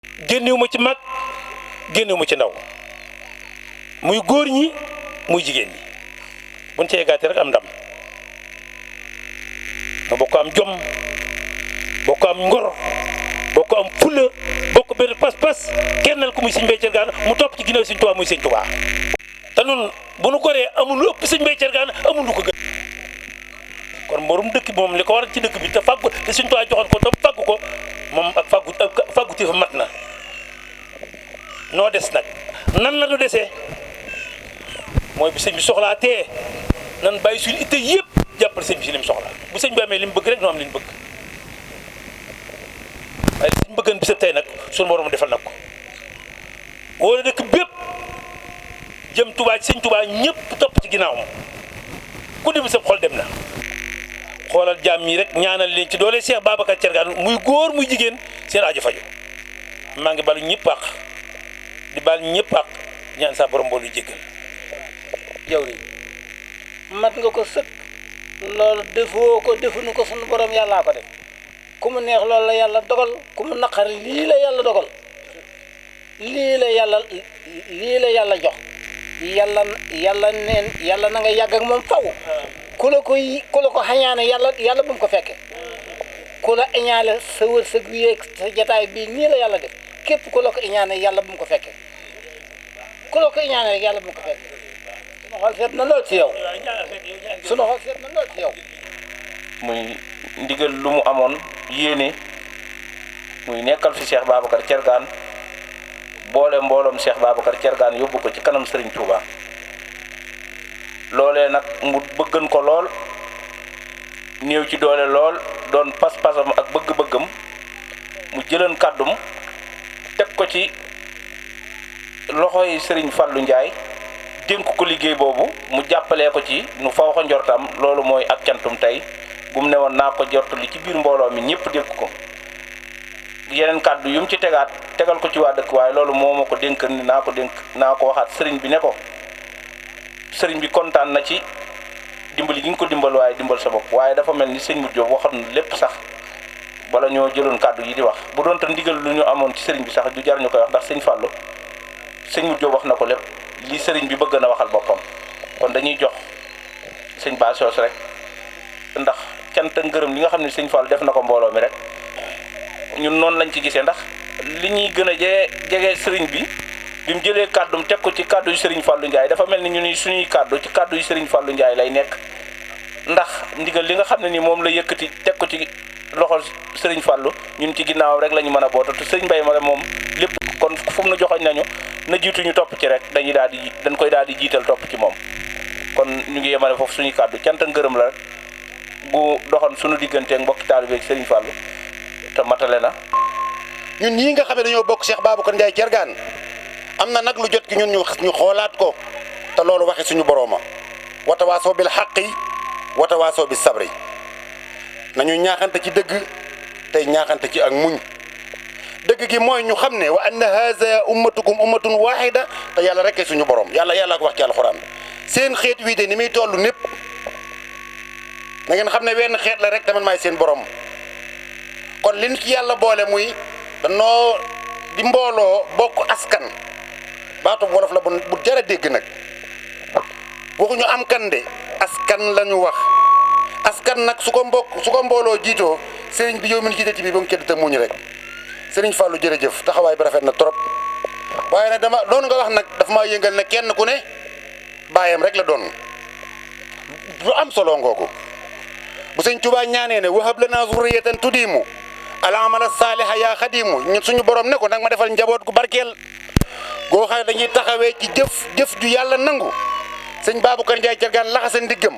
génnewuma ci mag génnewuma ci ndaw muy góor ñi muy jigéen ñi buñ ci yeggaatee rek am ndam ma bokk am jom bokk am ngor bokk am fulla bokk benn pas-pas kennal ko muy Serigne Mbaye Thiargane mu topp ci ginnaaw Serigne Touba muy Serigne Touba te nun bu nu goree amul lu ëpp Serigne Mbaye Thiargane amul lu ko gën kon borom dëkk bi moom li ko war ci dëkk bi te fàggu te Serigne Touba joxoon ko te fàggu ko moom ak fàggu ci fa mat na noo des nag nan la nu desee mooy bi sëñ bi soxlaa tee nan bàyyi suñu itte yëpp jàppale sëñ bi si li mu soxla bu sëñ bi amee li mu bëgg rek noo am li mu bëgg waaye li ñu bëggan bi sa tey nag suñu borom defal nag ko wala dëkk bépp jëm Touba ci sëñ Touba ñëpp topp ci ginnaawam ku dem sa xol dem na xoolal jaam yi rek ñaanal leen ci doole Cheikh Babacar Thiargane muy góor muy jigéen seen aajo faju maa ngi balu ñëpp àq di bal ñëpp àq ñaan sa borom boolu jéggal jawri mat nga ko sëkk loolu defoo ko defuñu ko sunu borom yàllaa ko def ku mu neex loolu la yàlla dogal ku mu naqar lii la yàlla dogal lii la yàlla jox yàlla na nga yàgg ak moom faw ku la ko xañaane yàlla bu mu ko fekke ku la iñaale sa wërsëg wi yeeg sa jataay bii nii la yàlla def képp ku la ko iñaane yàlla bu mu ko fekke ku la ko iñaane rek yàlla bu mu ko fekke sunu xol seet na lool ci yow sunu xol seet na lool ci yow muy ndigal lu mu amoon yéene muy nekkal fi Cheikh Babacar Thiargane boole mbooloom Cheikh Babacar Thiargane yóbbu ko ci kanam Serigne Touba loolee nag mu bëggan ko lool néew ci doole lool doon pas-pasam ak bëgg-bëggam mu jëlan kàddum teg ko ci loxoy Serigne Fallou Ndiaye dénk ko liggéey boobu mu jàppalee ko ci nu faw ko njortam loolu mooy ak cantum tey bu mu ne woon naa ko jottali ci biir mbooloo mi ñëpp dégg ko yeneen kàddu yu mu ci tegal ko ci waa dëkk waaye loolu moo ma ko dénk ni naa ko waxaat sëriñ bi ne ko sëriñ bi kontaan na ci dimbali gi nga ko dimbal waaye dimbal sa bopp waaye dafa mel ni sëñ Modou Diop waxoon na lépp sax bala ñoo jëloon kàddu yi di wax bu doon te ndigal lu ñu amoon ci sëriñ bi sax du jar ñu koy wax ndax sëñ Fallou sëñ Modou Diop wax na ko lépp li sëriñ bi bëgg na waxal boppam kon dañuy jox sëñ Basoos rek ndax cant ak ngërëm li nga xam ne sëñ Fallou def na ko mbooloo mi rek ñun noonu lañ ci gisee ndax li ñuy gën a jege sëriñ bi mu jëlee kàddum teg ko ci kàddu yu sëriñ Fallou Ndiaye dafa mel ni ñu ni suñuy kàddu ci kàddu yu sëriñ Fallou Ndiaye lay nekk ndax ndigal li nga xam ne ni moom la yëkkati teg ko ci loxol sëriñ Fallou ñun ci ginnaaw rek la ñu mën a boota te sëriñ Mbaye ma moom lépp kon fu mu na joxoñ nañu na jiitu ñu topp ci rek dañ koy daal di jiital topp ci moom kon ñu ngi yemale foofu suñuy kàddu cant ak ngërëm la rek bu doxoon suñu digganteeg mbokki taalibe ak sëriñ Fallou te matale na. ñun ñii nga xam ne dañoo bokk Cheikh Babacar Ndiaye Thiargane am na nag lu jot ki ñun ñu xoolaat ko te loolu waxe suñu borooma watawaasoo bil xaqi watawaasoo bis sabri nañu ñaaxante ci dëgg tey ñaaxante ci ak muñ dëgg gi mooy ñu xam ne wa anna haza ummatukum ummatun wahida te yàlla rek suñu borom yàlla ko wax ci alxuraan seen xeet wii de ni muy toll népp na ngeen xam ne wenn xeet la rek te man maay seen borom kon liñ ci yàlla boole muy danoo di mbooloo bokk askan baatu wolof la bu jar a dégg nag waxuñu am kan de askan la ñu wax askan nag su ko mbooloo jiitoo sëriñ bi yow mi jiite ci biir ba mu kédd te muñ rek sëriñ Fallou jërëjëf taxawaay bi rafet na trop waaye nag doon nga wax nag dafa maa yëngal ne kenn ku ne baayam rek la doon lu am solo ngoogu bu sëñ Touba ñaanee ne wahab lanaa zurriyatan tudiimu al amala saaliha yaa xadiimu ñun suñu borom ne ko nag ma defal njaboot gu barkeel goo xam ne dañuy taxawee ci jëf ju yàlla nangu sëñ Babacar Ndiaye Thiargane laxasa ndiggam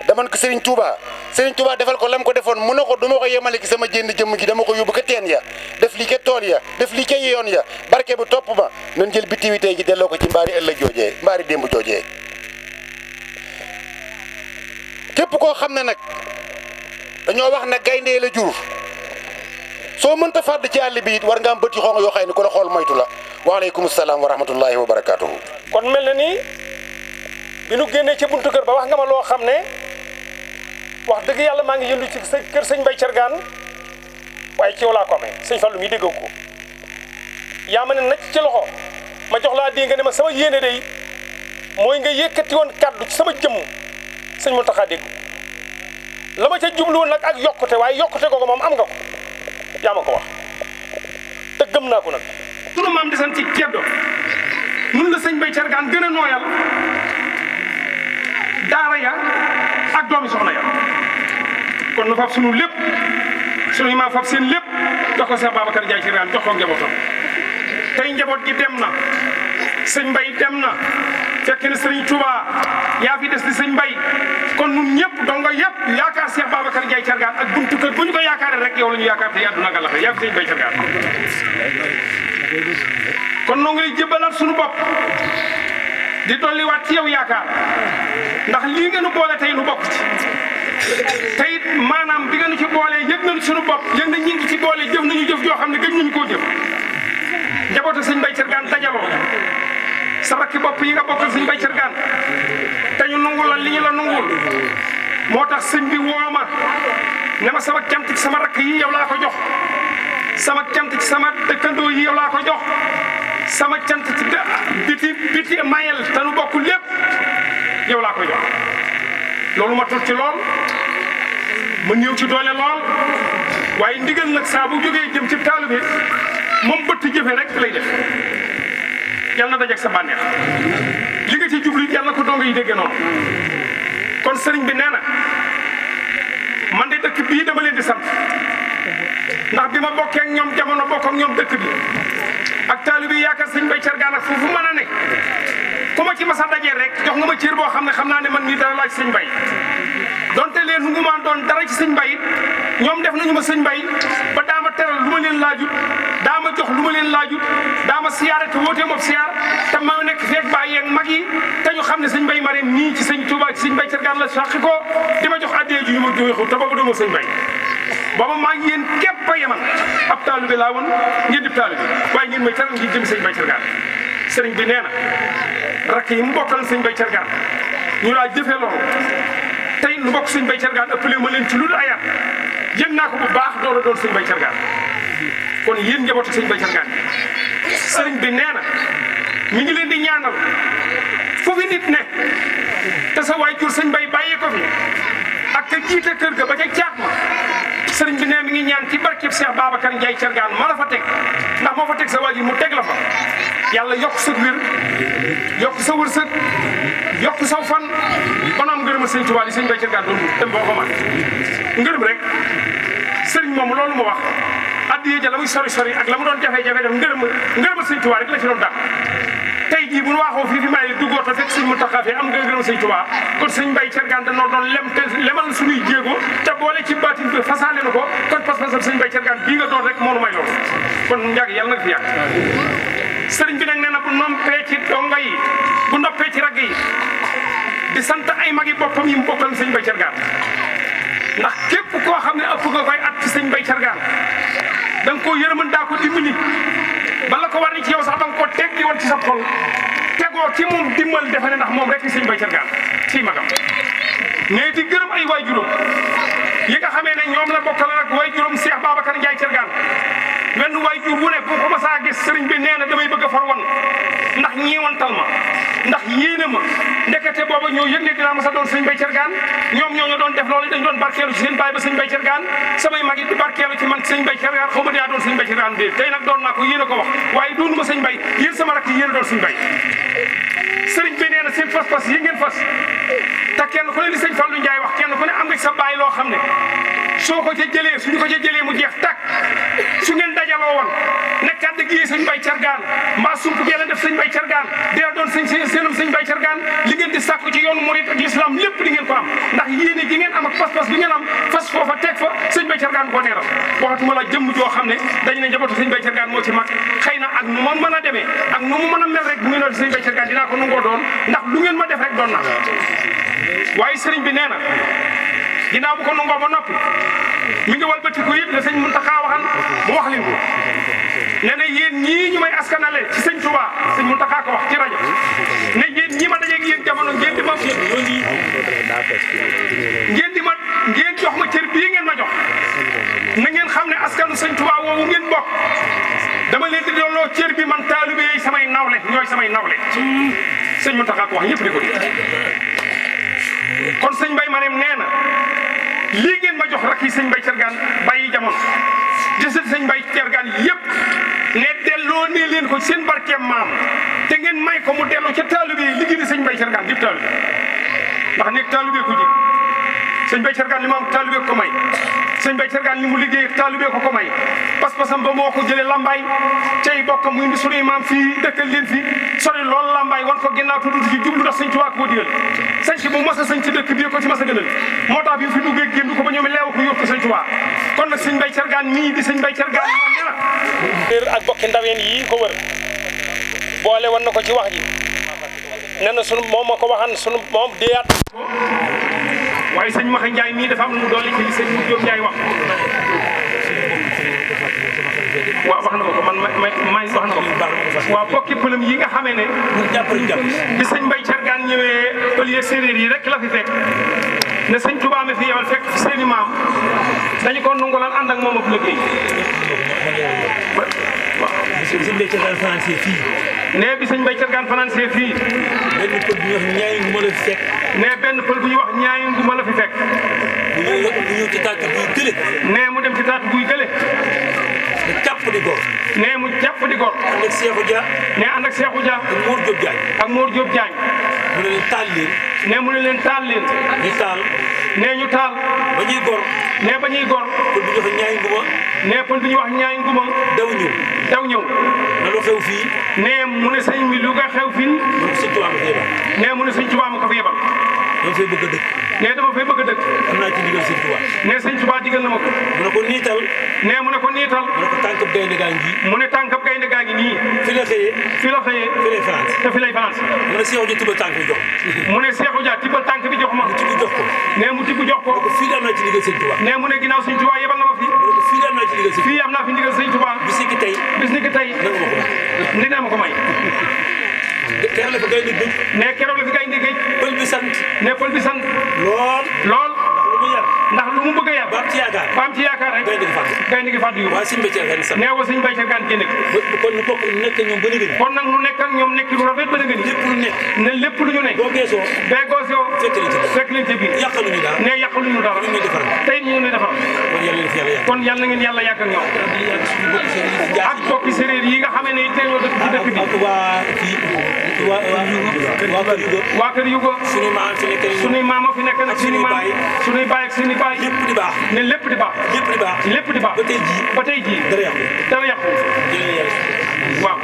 demoon ko Serigne Touba defal ko lam ko defoon mu ne ko du ma ko yemale ki sama jënd jëmm gi dama ko yóbbu ka teen ya def lii ca tool ya def lii ca yoon ya barke bu topp ma nan jël bitiwi tey gi delloo ko ci mbaari ëllëg joojee mbaari démb joojee képp koo xam ne nag dañoo wax ne gayndee la jur soo mënta fàdd ci àll bi it war nga am bët yu xonq yoo xam ne ku la xool moytu la waaleykum salaam wa rahmatullahi wa barakaatuhu. kon mel na ni bi nu génnee ci buntu kër ba wax nga ma loo xam ne wax dëgg yàlla maa ngi yëndu ci kër sëñ Mbaye Thiargane waaye ci yow laa ko amee sëñ Fallou mi déggoo ko yaa ma ne nacc ci loxo ma jox laa dégg nga ne ma sama yéene day mooy nga yëkkati woon kaddu ci sama jëmm sëñ Mountakha dégg la ma ca jublu woon nag ak yokkute waaye yokkute googu moom am nga ko yaa ma ko wax te gëm naa ko nag. sunu maam di sant ci ceddo nun la sëñ Bay Thiargane gën a nooyal daara ya ak doomi soxna ya kon nu fab sunu lépp sunu imaam fab seen lépp jox ko Cheikh Babacar Ndiaye Thiargane jox ko njabootam tey njaboot gi dem na sëñ Mbay dem na fekk na Serigne Touba yaa fi des di sëñ Mbay kon ñun ñëpp dongo yëpp yaakaar Cheikh Babacar Ndiaye Thiargane ak buntu kër bu ñu ko yaakaaree rek yow la ñu yaakaar tey àdduna ak àllaxira yaa fi sëñ Mbay Thiargane kon noo ngi lay jébbalaat suñu bopp di dolliwaat ci yow yaakaar ndax lii ngeen nu boole tey nu bokk ci te it maanaam bi ngeen ci boole yëg nañu suñu bopp yëg na ñu ngi ci boole jëf nañu jëf joo xam ne gëj nañu koo jëf njabootu sëñ Mbay Thiargane dajaloo sa rakki bopp yi nga bokkal sëñ Mbay Thiargane te ñu nungul la li ñu la nungul moo tax sëñ bi woo ma ne ma sama cant ci sama rakk yi yow laa ko jox sama cant ci sama dëkkandoo yi yow laa ko jox sama cant ci biti mayel te nu bokk lépp yow laa koy jox loolu ma tot ci lool ma ñëw ci doole lool waaye ndigal nag saa bu jógee jëm ci taalibe moom bëtt jëfe rek lay def yal na dajeeg sa bànneex li nga ci jublu yal na ko dongo yi dégge noonu kon sëriñ bi nee na man de dëkk bii dama leen di sant ndax bi ma bokkee ak ñoom jamono bokk ak ñoom dëkk bi ak taalibe yi yaakaar sëñ Mbay Thiargane ak foofu mën a ne ku ma ci mas a dajee rek jox nga ma cër boo xam ne xam naa ne man mii dara laaj sëñ Mbay donte leen nu ngumaan doon dara ci sëñ Mbay ñoom def nañu ma sëñ Mbay ba daa ma teral lu ma leen laajut daa ma jox lu ma leen laajut daa ma siyaare te wootee moom siyaar te ma nekk feeg bàyyi ak mag yi te ñu xam ne sëñ Mbay Mareem nii ci sëñ Touba ci sëñ Mbay Thiargane la sàqi ko di ma jox addee ju ñu ma joxu te boobu dama sëñ Mbay booba maa ngi yéen képp a yeman ab taalibe laa woon ngeen di taalibe waaye ngeen may taral ngir jëm sëñ Mbay Thiargane sëriñ bi nee na rakk yi mu bokkal sëñ Mbay Thiargane ñu laa jëfee loolu tey nu bokk sëñ Mbay Thiargane ëppale ma leen ci lu dul ayat yëg naa ko bu baax doon doon sëñ Mbay Thiargane kon yéen njabootu sëñ Mbay Thiargane sëriñ bi nee na mi ngi leen di ñaanal foofu nit ne te sa waajur sëñ Mbay bàyyee ko fi ak ka jiite kër ga ba ca caat ma sëriñ bi ne mi ngi ñaan ci barkeb Cheikh Babacar Ndiaye Thiargane ma la fa teg ndax moo fa teg sa waajur mu teg la fa yàlla yokk sa wér yokk sa wërsëg yokk saw fan ba am ngërëmal sëñ Tuubaa li sëñ Mbay Thiargane doon dem boo ko man ngërëm rek sëriñ moom loolu mu wax addiye ja la muy sori sori ak la mu doon jafe-jafe def ngërëmal sëñ Tuubaa rek la ci doon dàq tey jii bu ñu waxoo fii fi may duggoo te fekk sëñ Mountakha fi am nga ngërëm sëñ Tuubaa kon sëñ Mbay Thiargane dañoo doon lemal suñuy jéego te boole ci baatin bi fasaale na ko kon pas-pasam sëñ Mbay Thiargane bii nga doon rek moo nu may loolu kon njàgg yàlla na fi yàgg sëriñ bi nag nee na bu noppee ci dongo yi bu noppee ci ragg yi di sant ay magi boppam yi mu bokkal sëñ Mbay Thiargane ndax képp koo xam ne ëpp nga koy at ci sëñ Mbay Thiargane da nga koo yërëman daa ko dimbali ba la ko war ni ci yow sax da nga koo teg di woon ci sa xol tegoo ci moom dimbal defe ne ndax moom rek sëñ Mbay Thiargane ci magam mais di gërëm ay waajuram yi nga xamee ne ñoom la bokkal nag waajuram Cheikh Babacar Ndiaye Thiargane wenn waajur wu ne bu ko masaa gis sëriñ bi nee na damay bëgg a far wan ndax ñeewantal ma ndax yéene ma ndekete booba ñoo yëg ne dinaa masa doon sëñ Mbay Thiargane ñoom ñoo ñu doon def loolu dañ doon barkeelu ci seen baay ba sëñ Mbay Thiargane samay mag yi di barkeelu ci man sëñ Mbay Thiargane xaw ma dinaa doon sëñ Mbay Thiargane dee tey nag doon naa ko yéen a ko wax waaye doonu ma sëñ Mbay yéen sama rakk yéen a doon sëñ Mbay sëriñ bi nee na seen fas-fas yi ngeen fas te kenn ku ne li sëñ Fallou Ndiaye wax kenn ku ne am nga sa baay loo xam ne soo ko ca jëlee suñu ko ca jëlee mu jeex tàkk su ngeen dajaloo woon nekkaat dëgg yi sëñ Mbay Thiargane mbaa sump gee la def sëñ Mbay Thiargane dee doon seenum sëñ Mbay Thiargane li ngeen di sàkku ci yoonu murit ak l'islam lépp di ngeen ko am ndax yéene ji ngeen am ak pas-pas bi ngeen am fas foofa teg fa sëñ Mbay Thiargane ko neeral waxatuma la jëmm joo xam ne dañu ne njabootu sëñ Mbay Thiargane moo ci mag xëy na ak nu ma mën a demee ak nu mu mën a mel rek bu ngeen doon sëñ Mbay Thiargane dinaa ko nangoo doon ndax lu ngeen ma def rek doon na waaye sëriñ bi nee na ginnaaw bu ko nangoo ba noppi mi ngi walbati ko it la sëñ Mountakha waxal mu wax leen ko nee na yéen ñii ñu may askanale ci sëñ Touba sëñ Mountakha ko wax ci rajo ne yéen ñii ma dajeeg yéen jamono ngeen jox ma cër bii ngeen ma jox na ngeen xam ne askanu sëñ Touba woowu ngeen bokk dama leen di delloo cër bi man taalibe yi samay nawle ñooy samay nawle sëñ Mountakha ko wax ñëpp di ko dégg kon sëñ Mbaye Marème nee na lii ngeen ma jox rakk yi sëñ Mbaye Thiargane bàyyi jamono jësal sëñ Mbaye Thiargane yëpp ne delloo ne leen ko seen barkeem maam te ngeen may ko mu delloo ca taalibe yi liggéey ni sëñ Mbaye Thiargane dib taalibe ndax nekk taalibe ko ji sëñ Mbaye Thiargane li mu am taalibe ko may sëñ Mbaye Thiargane li mu liggéey taalibe ko may pas-pasam ba moo ko jëlee Lambaay tey bokk mu indi sunuy maam fii dëkkal leen fi sori loolu Lambaay wan ko ginnaaw tudd ci jublu ndax sëñ Tuubaa ko digal sëñ ci bu mas a sëñ ci dëkk bii ko ci mas a gënal moo tax bi mu fi duggee génn ko ba ñoom leew ko yóbbu ko sëñ Tuubaa kon nag sëñ Mbaye Thiargane mii di sëñ Mbaye Thiargane moom ne la ak bokki ndaween yi ko wër boole woon na ko ci wax ji nee na sunu moom ma ko waxan sunu moom déyaat waaye sëñ Maxa Ndiaye mii dafa am lu mu dolli ci sëñ Diop Ndiaye wax waaw wax na ko man may wax na ko waaw bokki pëlëm yi nga xamee ne bi sëñ Mbaye Thiargane ñëwee pël yeeg séeréer yi rek la fi fekk ne sëñ Touba mi fi yewal fekk fi seeni maam dañu ko nungulal ànd ak moom ak liggéey ne bi sëñ Mbaye Thiargane financé fii benn pël bu ñuy wax ñaay nguma la fi fekk ne benn pël bu ñuy wax ñaay nguma la fi fekk bu ñëw ci taatu buy gële ne mu dem ci taatu buy gële mu jàpp di góor ne mu jàpp di góor ànd ak Seexu Dia ne ànd ak Seexu Dia ak Mor Diop Diagne ak Mor Diop Diagne mu ne leen taal leen ne mu ne leen taal leen ñu taal ne ñu taal ba ñuy góor ne ba ñuy góor pël bu ñuy wax ñaay nguma ne pël bu ñuy wax ñaay nguma daw ñëw na lu xew fii ne mu ne sëñ bi lu nga xew fii mu ne sëñ Tuubaa ma fi yebal ne mu ne sëñ Tuubaa ma ko fi yebal dama fay bëgg a dëkk ne dama fay bëgg a dëkk am naa ci ndigal sëñ Tuubaa ne sëñ Tuubaa digal na ma ko mu ne ko niital ne mu ne ko niital mu ne ko tànkab gaynde gaa ngi mu ne tànkab gaynde gaa ngi nii fi la xëyee fi la xëyee fi lay France te fi lay France mu ne Seexu Dia tibbal tànk bi jox mu ne Seexu Dia tibbal tànk bi jox ma mu tibb jox ko ne mu tibb jox ko mu ne ko fii de am naa ci ndigal sëñ Tuubaa ne mu ne ginnaaw sëñ Tuubaa yebal na ma fi mu ne ko fii de am naa ci ndigal sëñ fii am naa fi ndigal sëñ Tuubaa bis ni ki tey bis ni ki tey nangu ma ko may dina ma ko may keroog la fa gaynde géej ne keroog la fi gaynde géej pël bi sant ne pël bi sant lool ndax lu mu bëgg a yar ba am ci yaakaar ba am ci yaakaar rek gaynde gi fàddu yu waaye sëñ Mbaye Thiargane sant ne wa sëñ Mbaye Thiargane génne kon ñu bokk nekk ñoom ba nëgëni kon nag nu nekk ak ñoom nekk lu rafet ba nëgëni lépp lu nekk ne lépp lu ñu nekk boo geesoo bee goosoo fekk leen ci biir yàqaluñu dara ne yàqaluñu dara ñu ngi defaral tey ñu ngi defaral kon yàlla na fi yàlla yàgg kon yàlla ngeen yàlla yàgg ak ñoom ak bokki séeréer yi nga xamee ne tey ñoo dëkk ci dëkk bi ak waa fii waa kër Yugo suñuy maam fi nekk suñuy maam fi nekk nag suñuy maam suñuy baay ak suñuy baay lépp di baax ne lépp di baax lépp di baax lépp di baax ba tey jii dara yàqu dara yàqu waaw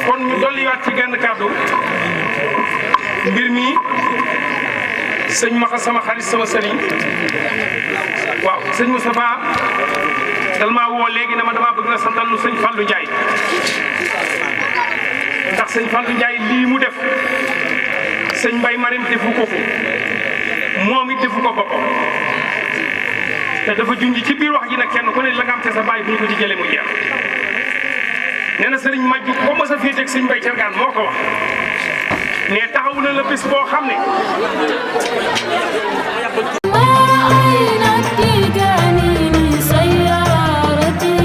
kon ñu dolliwaat ci genn kàddu mbir mi sëñ Maxa sama xarit sama sëriñ waaw sëñ Moustapha dal maa woo léegi ne ma damaa bëgg na santal lu sëñ Fallou Ndiaye ndax sëñ Fallou Ndiaye lii mu def sëñ Mbaye Marème defu ko moom it defu ko boppam te dafa junj ci biir wax ji nag kenn ku ne la nga am te sa bàyyi bu ñu ko ci jëlee mu jeex nee na sëriñ Majju ko mos a féeteeg sëñ Mbaye Thiargane moo ko wax ne taxawu na la bés boo xam ne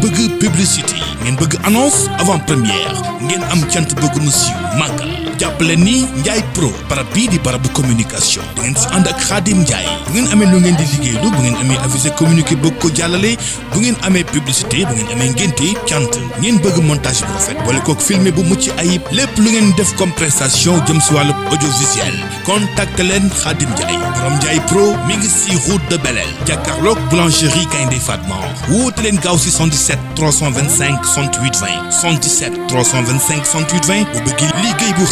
bëgg publicité ngeen bëgg annonce avant première ngeen am cant bëgg mu siiw màggal jàppale ni Ndiaye Pro barab bii di barabu communication da ngeen si ànd ak Khadim Ndiaye bu ngeen amee lu ngeen di liggéeylu bu ngeen amee avisé communiqué bëgg ko jàllale bu ngeen amee publicité bu ngeen amee ngénte cant ngeen bëgg montage bu rafet wala kook filmé bu mucc ayib lépp lu ngeen def comme prestation jëm si wàllu audiovisuel contacte leen Khadim Ndiaye borom Ndiaye Pro mi ngi si route de Belel jàkkaarloog boulangerie Gaynde Fatma woote leen gaaw si 77 325 68 20 77 325 68 20 bu bëgg liggéey bu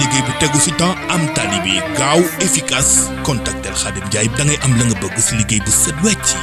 liggéey bu tegu ci temps am tali bi gaaw efficace contactel Khadim Ndiaye da ngay am la nga bëgg ci liggéey bu set wecc